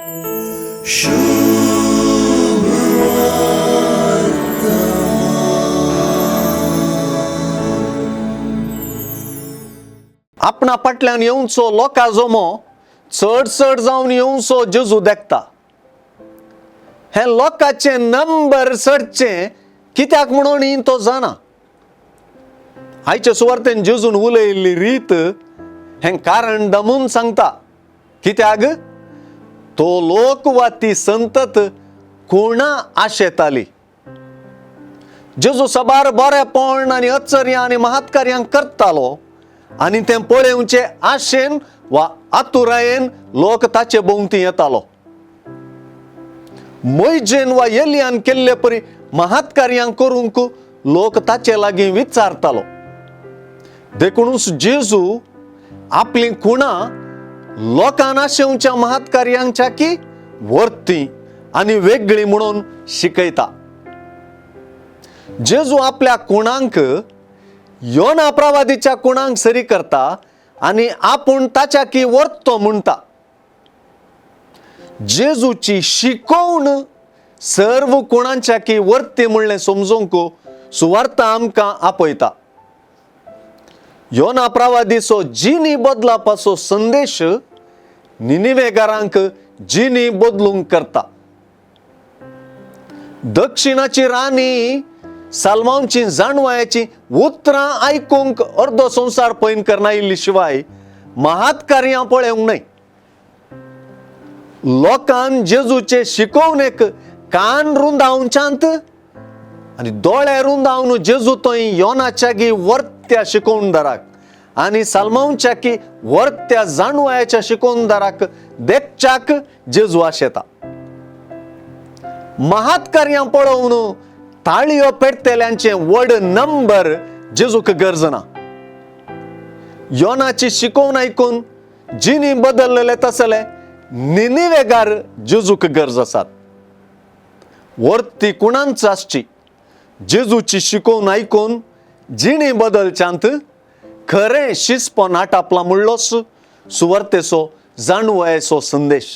आपणा फाटल्यान येवचो लोकां जमो चड चड जावन येवचो जेजू देखता. हें लोकांचे नंबर चडचे कित्याक म्हणून तो जाणा. आयचे सुवार्तेन जेजून उलयल्ली रीत हें कारण दमून सांगता. कित्याक तो लोक वा ती संतत कोणा आशेताली. जेजू सबार बरेपण आनी अचर्यां आनी महात्कार्यां करतालो आनी तें पळोवचे आशेन वा आतुरायेन लोक ताचे भोंवती येतालो. मोयजेन वा एलियान केल्ले परी महात्कार्यां करूंक लोक ताचे लागीं विचारतालो. देखूनच जेजू आपली खुणां लोकांना आशेवच्या महात्कार्यांच्या की वर्ती आनी वेगळी म्हणून शिकयता. जेजू आपल्या खुणांक योना प्रवादीच्या खुणांक सरी करता आनी आपूण ताच्या की वर्तो म्हणटा. जेजूची शिकोवण सर्व खुणांच्या की वर्ती म्हणलें समजूंक सुवार्ता आमकां आपयता. योना प्रवादीचो जिनी बदलापाचो संदेश निनिवेगारांक जिनी बदलूंक करता. दक्षिणाची राणी साल्मांची जाणवायाची उतरां आयकूंक अर्दो संवसार पयन करना शिवाय महात्कार्यां पळोवंक न्हय. लोकान जेजूचे शिकोवणेक कान रुंदावच्यांत आनी दोळे रुंदावन जेजू थंय योनाच्या गी वर्त्या शिकोवणदाराक आनी साल्मांवच्या की वर्त्या जाणवायाच्या शिकोवणदाराक देखच्याक जेजू आशेता. महात्कार्यां पळोवन ताळयो पेटतेल्यांचे व्हड नंबर जेजूक गरज ना. योनाची शिकोवन आयकून जिनी बदललेले तसले निनिवेगार जेजूक गरज आसात. वर्ती कुणांच आसची जेजूची शिकोवन आयकून जिणी बदलच्यांत खरें शिस्पन आटापला म्हणलोच सुवार्तेचो जाणवयेचो संदेश.